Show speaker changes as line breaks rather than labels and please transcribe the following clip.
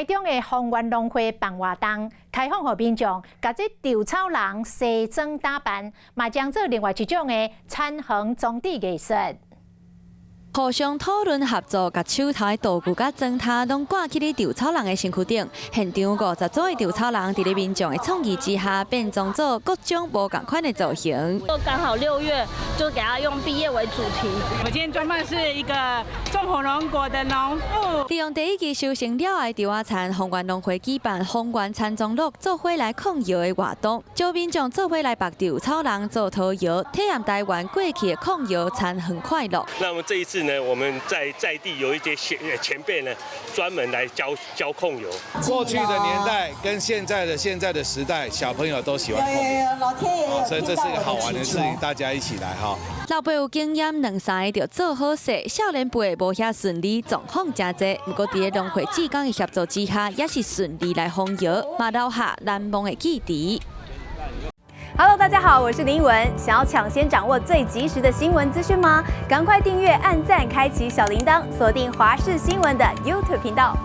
台中的豐原農會辦活動，開放予民眾，共這稻草人西裝打扮，嘛將做另外一種的田園裝置藝術。
互相討論合作，共手頭的道具佮磚頭攏掛起咧稻草人的身軀頂。現場50組的稻草人，佇咧民眾的創意之下，變裝做各種無仝款的造型。
剛好6月，就給他用畢業為主題。
我今天裝扮是一個種火龍果的農婦。
利用第一季收成了的稻仔田，豐原農會舉辦豐原田莊樂做伙來控窯的活動，招民眾做伙來縛稻草人做陶窯，體驗台灣過去的控窯田園快樂。
那麼這一次呢，我們在在地有一些前輩呢，專門來教教控窯。
過去的年代跟現在的時代，小朋友都喜歡控窯，所以這是一個好玩的事情，大家一起來哈。
老輩有經驗，兩三个就做好勢，少年輩無遐順利，狀況誠濟。毋過佇咧農會志工的協助之下，也是順利來封窯，嘛留下難忘的記憶。
Hello，大家好，我是林文。想要搶先掌握最及時的新聞資訊嗎？趕快訂閱、按讚、開啟小鈴鐺，鎖定華視新聞的 YouTube 頻道。